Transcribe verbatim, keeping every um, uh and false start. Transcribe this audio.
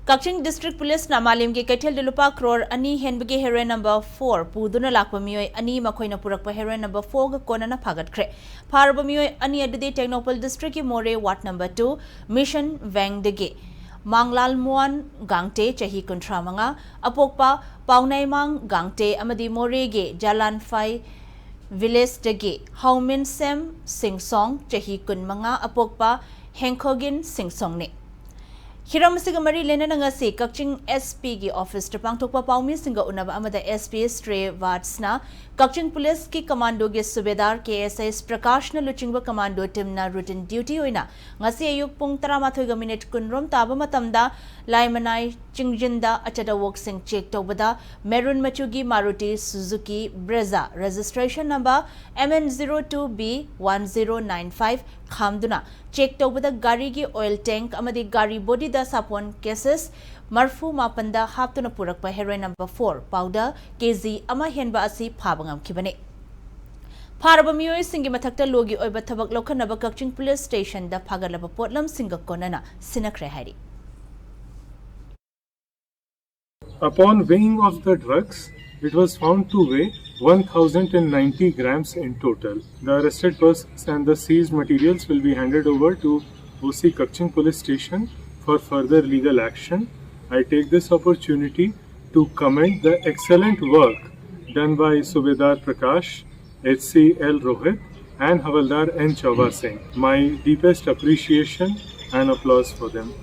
ꯀꯛꯆꯤꯡ district ꯄꯨꯂꯤꯁꯅ ꯃꯥꯂꯦꯝꯒꯤ ꯀꯩꯊꯦꯜꯗ ꯂꯨꯄꯥ ꯀ꯭ꯔꯣꯔ ꯑꯅꯤ ꯍꯦꯟꯕꯒꯤ ꯍꯦꯔꯣꯏꯟ ꯅꯝꯕꯔ ꯐꯣꯔ ꯄꯨꯗꯨꯅ ꯂꯥꯛꯄ ꯃꯤꯑꯣꯏ ꯑꯅꯤ, ꯃꯈꯣꯏꯅ ꯄꯨꯔꯛꯄ ꯍꯦꯔꯣꯏꯟ ꯅꯝꯕꯔ ꯐꯣꯔꯒ ꯀꯣꯟꯅꯅ ꯐꯥꯒꯠꯈ꯭ꯔꯦ꯫ ꯐꯥꯔꯕ ꯃꯤꯑꯣꯏ ꯑꯅꯤ ꯑꯗꯨꯗꯤ ꯇꯦꯡꯅꯧꯄꯜ ꯗꯤꯁꯇ꯭ꯔꯤꯛꯀꯤ Moreh ward number two mission ꯋꯦꯡꯗꯒꯤ ꯃꯥꯡꯂꯥꯜ ꯃꯣꯍꯟ ꯒꯥꯡꯇꯦ, ꯆꯍꯤ ꯀꯨꯟꯊ꯭ꯔꯥ ꯃꯉꯥ, ꯑꯄꯣꯛꯄ ꯄꯥꯎꯅꯥꯏꯃꯥꯡ ꯒꯥꯡꯇꯦ, ꯑꯃꯗꯤ ꯃꯣꯔꯦꯒꯤ ꯖꯂꯥꯟꯐꯥꯏ ꯚꯤꯂꯦꯖꯇꯒꯤ ꯍꯧꯃꯤꯟꯁꯦꯝ ꯁꯤꯡꯁꯣꯡ, ꯆꯍꯤ ꯀꯨꯟꯃꯉꯥ, ꯑꯄꯣꯛꯄ ꯍꯦꯡꯈꯣꯒꯤꯟ ꯁꯤꯡꯁꯣꯡꯅꯤ꯫ ꯍꯤꯔꯝ ꯑꯁꯤꯒ ꯃꯔꯤ ꯂꯩꯅꯅ ꯉꯁꯤ ꯀꯛꯆꯤꯡ ꯑꯦꯁ ꯄꯤꯒꯤ ꯑꯣꯐꯤꯁꯇ ꯄꯥꯡꯊꯣꯛꯄ ꯄꯥꯎꯃꯤꯁꯤꯡꯒ ꯎꯅꯕ ꯑꯃꯗ ꯑꯦꯁ ꯄꯤ ꯁ꯭ꯔꯦ ꯋꯥꯠꯁꯅ ꯀꯛꯆꯤꯡ ꯄꯨꯂꯤꯁꯀꯤ ꯀꯃꯥꯟꯗꯣꯒꯤ ꯁꯨꯕꯦꯗꯥꯔ ꯀꯦ ꯑꯦꯁ ꯑꯦꯁ ꯄ꯭ꯔꯀꯥꯁꯅ ꯂꯨꯆꯤꯡꯕ ꯀꯃꯥꯟꯗꯣ ꯇꯤꯝꯅ ꯔꯨꯇꯤꯟ ꯗ꯭ꯌꯨꯇꯤ ꯑꯣꯏꯅ ꯉꯁꯤ ꯑꯌꯨꯛ ꯄꯨꯡ ꯇꯔꯥꯃꯥꯊꯣꯏꯒ ꯃꯤꯅꯤꯠ ꯀꯨꯟꯔꯣꯝ ꯇꯥꯕ ꯃꯇꯝꯗ ꯂꯥꯏꯃꯅꯥꯏ ꯆꯤꯡꯖꯤꯟꯗ ꯑꯆꯠ ꯑꯋꯣꯛꯁꯤꯡ ꯆꯦꯛ ꯇꯧꯕꯗ ꯃꯦꯔꯨꯟ ꯃꯆꯨꯒꯤ Maruti Suzuki Brezza, registration number M N zero two B one zero nine five, ꯈꯥꯝꯗꯨꯅ ꯆꯦꯛ ꯇꯧꯕꯗ ꯒꯥꯔꯤꯒꯤ ꯑꯣꯏꯜ ꯇꯦꯡꯛ ꯑꯃꯗꯤ ꯒꯥꯔꯤ ꯕꯣꯗꯤꯗ ꯁꯥꯄꯣꯟ ꯀꯦꯁꯦꯁ ꯃꯔꯐꯨ ꯃꯥꯄꯟꯗ ꯍꯥꯞꯇꯨꯅ ꯄꯨꯔꯛꯄ ꯍꯦꯔꯣꯏꯟ ꯅꯝꯕꯔ ꯐꯣꯔ ꯄꯥꯎꯗꯔ ꯀꯦ ꯖꯤ ꯑꯃ ꯍꯦꯟꯕ ꯑꯁꯤ ꯐꯥꯕ ꯉꯝꯈꯤꯕꯅꯤ꯫ ꯐꯥꯔꯕ ꯃꯤꯑꯣꯏꯁꯤꯡꯒꯤ ꯃꯊꯛꯇ ꯂꯣꯒꯤ ꯑꯣꯏꯕ ꯊꯕꯛ ꯂꯧꯈꯠꯅꯕ ꯀꯛꯆꯤꯡ ꯄꯨꯂꯤꯁ ꯁ꯭ꯇꯦꯁꯟꯗ ꯐꯥꯒꯠꯂꯕ ꯄꯣꯠꯂꯝꯁꯤꯡꯒ ꯀꯣꯟꯅꯅ ꯁꯤꯟꯅꯈ꯭ꯔꯦ ꯍꯥꯏꯔꯤ꯫ Upon weighing of the drugs, it was found to weigh one thousand and ninety grams in total. The arrested persons and the seized materials will be handed over to O C Kakching Police Station for further legal action. I take this opportunity to commend the excellent work done by Subedar Prakash, H C L Rohit, and Havaldar N Chauba Singh. My deepest appreciation and applause for them.